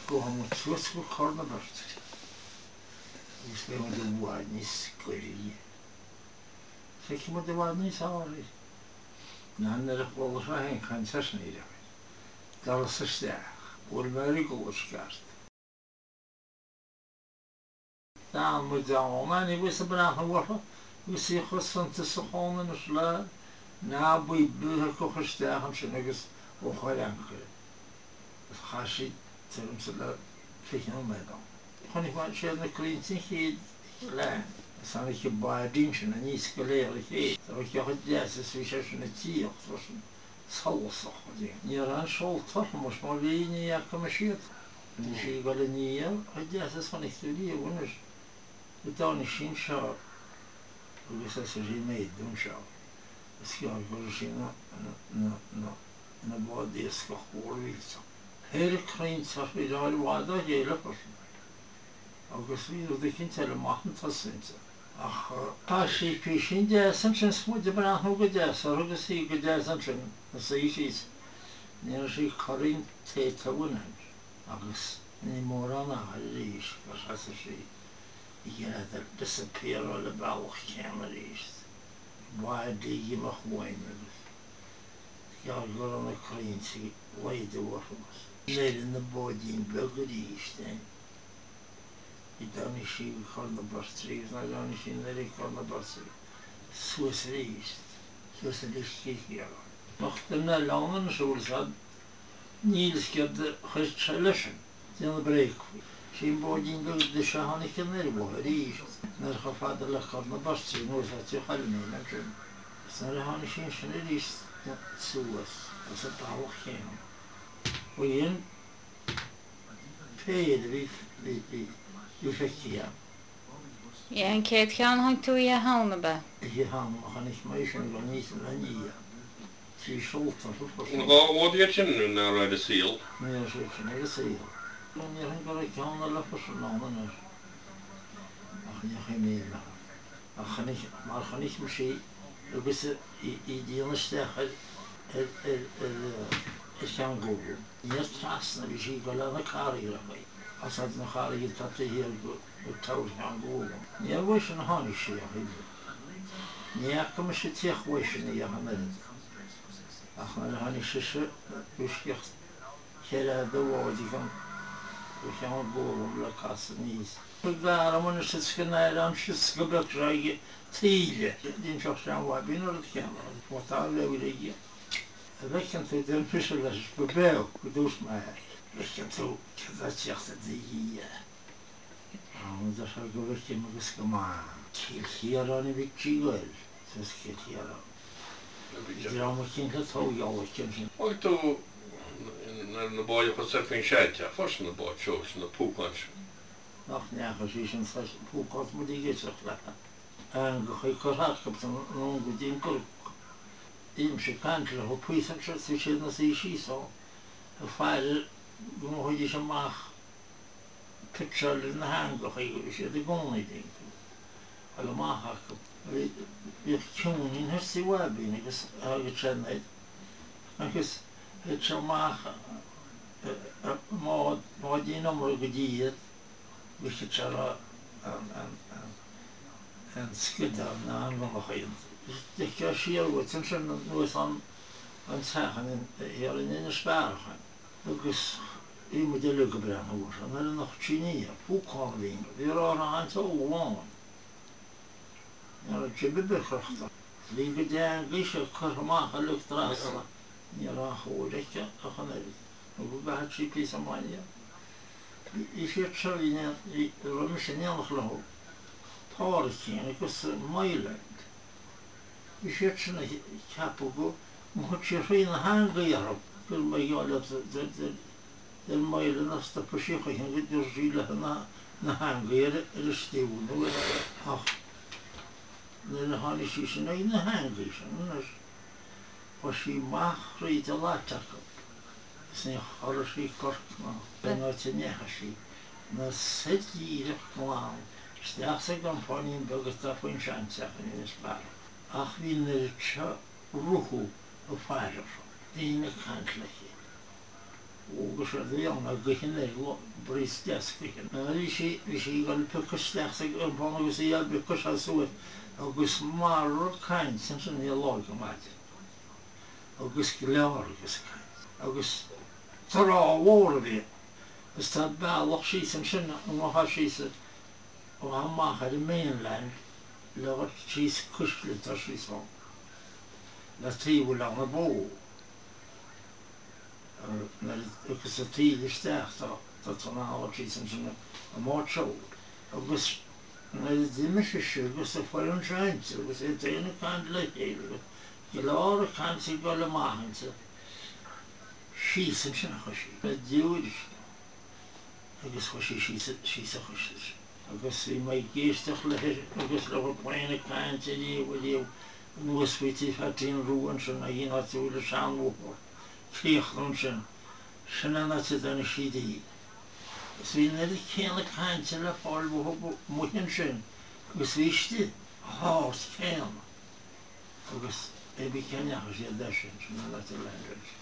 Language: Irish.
Gabhfaidh muid suas go Corr na Beirtrí agus beidh muid i bhfad níos gaire. Feicfidh muid i bhfad níos fearr í. Ná nuair a chuala sé féin caint ar an doras isteach, bhuail mé ar an gcluais ceart. D'fhan muid ann, ní bhfuil sa breathnú orthu agus í chomh suntasach ann anois le ná baoth acu isteach ansin agus ó chuir ancaire agus chaith siad tuairim's le 20 nóiméad ann. Chonaic mé siad na crainnte an chéad ghleann is tháinig an báidín sin aníos go léir a chéile. Tá a chomh deas is bhí sé sin ag tíocht freisin, solasach. Ní raibh aon seolta orthu mar má bhí ní fhaca mise iad. Bhí sí ag dul aniar chomh deas is chonaic tú riamh anois go dtáinig sí anseo agus thosaigh sí ag méadú anseo. Is gearr go raibh sí ina bád iascach mhór mhillteach. Péire crainnte ach bhí i bhfad ó chéile freisin agus bhí rud eicínt eile amach an tosaigh inti. Ach tá sí písín deas ansin 's muid ag breathnú go deas uirthi agus í go deas ansin ina suí síos. Ní raibh sí corraín téite uainn agus ní mórán achair arís gur thosaigh sí ag iarraidh disappearáil an bealach céanna arís. Báid ag imeacht uainn agus is gearr go raibh na crainnte ag laghdú orthu agus. Nuair ina báidín beag arís é. Ní dtáinig sí go Corr na Beirtrí agus nuair a tháinig sí nuair ag Corr na Beirtrí suas arís, suas arís Cill Chiaráin. Nach duine eile ann anois a bhfuil fhios a'd níl 'fhios céard a chuir sé leis sin. Déanamh bréag faoi. Sí an báidín beag duais a tháinig anoir uathu arís nuair chomh fada le Corr na Beirtrí nó is áit Tigh Choilmín ansin. Is nuair a tháinig sí ansin arís suas as an bealach céanna. Ba dhein péire a bhí bhí bhí feicthe a'm. Yeah, an chéad cheann a chonaic tú oíche Shamhna, ab ea? Oíche Shamhna a chonaic mé í sin ag dul aníos ina ndiaidh. Trí seolta freisin. An dá bhád iad sin ná raibh ar a saol? Ní raibh siad sin ar a saol. Ní déarfainn go raibh ceann eile freisin ann anois ach ní chuimhním air. Ach chonaic, mar chonaic mise í agus í ag déanamh isteach ar ar ar ar Cheann Gógan. Níor trasna a bhí sí ag dul ar na carraigreacha. As na carraigí atá taobh thiar go. Tobar Cheann Gógan. Níor uaidh sin a tháinig sí ach oiread. Ní fhaca mise tíocht uaidh sin í ach an oiread. Ach nuair a tháinig sise uisceach cheithre fhad a bháid ag an go Cheann Gógan le casadh aníos. Go garam anois is go n-aireann sios go beag seo ag taoille. D'inseodh sean-Bhaibín an rud céanna. Má tá a mheabhair aige, a bhfeiceann tú, deir mise leis, go beo, go dúirt mé, bhfeiceann tú cad tá tíocht i do dhiaidh. Ann deir sé go bhfeicim agus go maith. Cill Chiaráin a bhí sí ag goil, suas Cill Chiaráin. Bhí dream eicínt le tóigeáil aici ansin. Chonaic tú nuair na báid a chur soir faoin seanteach freisin, na báid seoil sin, na púcáin sin. Nach ndeachaigh sí sin sa phúcán is muid ag éisteacht léi. Eangacha curtha acu san anonn go dtí an gcnoc. Bhímse ag caint leo píosa anseo is bhí siad ina suí síos ann ag faire go ngabhfaidís amach pitseáil ar na heangacha go bhí siad i gcónaí déanta dul amach acu. Bhíodh ciúinín thoir sa Bhaibín agus thagadh sé anoir agus théadh sé amach i mbád, báidín iomra go dtí iad, bhfeicfeadh sé an sciodán ná an ronnach iontu. D'fheicfeá siar uait ansin anuas an teach thiar in Inis Bearachain agus Bhí muid uilig ag breathnú uirthi nuair a nocht sí aniar, púcán a bhí inti. Bhí rártha an-teoil amháin. Ní raibh jib ar bith crochta. Bhí go dteangaigh sé curtha amach uilig trasna. Ní raibh aon chóir aici ach an oiread, nó go gcaithfeadh sí píosa maidne. Bhí siad seo, bhí, bhí, raibh mise in éineacht leo, Pádraicín agus Myland. Bhí siad sin ag ceapadh go mbeadh sí thrí na heangaí orthu, gur mar gheall ar Myland nach stopfadh sí choíche go dtabharfadh sí léi na heangaí ar a stiúir nó ach nuair a tháinig sí sin ag na heangaí sin anois chuir sí amach thríd an lait acu is ní chorraigh sí corc ná an áit a ndeachaigh sí ná soir díreach glan isteach sa gcompáinín beag atá faoin seanteach in Inis Bearach. Ach bhí an oiread seo rompu ag faire uirthi, daoine ag caint léi. Agus séard a bhí ann ná gaoth anoir, breeze deas gaoithe. Nuair a bhí sí, bhí sí ag dul ag piocadh isteach sa iompán agus í á bpiocadh suas agus margadh cainte ansin i lár go maidin agus glór agus caint. Agus trá mhór a bhí agus tá bealach síos ansin an ngabhfá síos amach ar an mainland le dhul síos cuisle atá síos ann le taobh Oileán na Bó. Nuair a thiocfas an taoille isteach tá tú in ann a dhul síos ansin i mbád seoil. Agus nuair a d'imigh sise agus a foireann seinnte agus iad féin ag caint le chéile agus glór a cainte ag dul amach inti, síos ansin a chuaigh sí. Le diúirisc agus chuaigh sí síos síos an chuisle sin. Agus bhí mé ag éisteacht léi agus leo féin ag caint ariamh ariamh anuas faoi Tí Pheaitín Rua ansin ag an áit a bhfuil an seanbhóthar. críochnú ansin. Sin an áit a dtáinig sí di. Agus bhí an oiread céanna cainte le fáil uathu amuigh ansin agus bhí istigh, chomh hard céanna. Agus pé bí cá ndeachaigh siad leis sin, sin an áit a landed sí.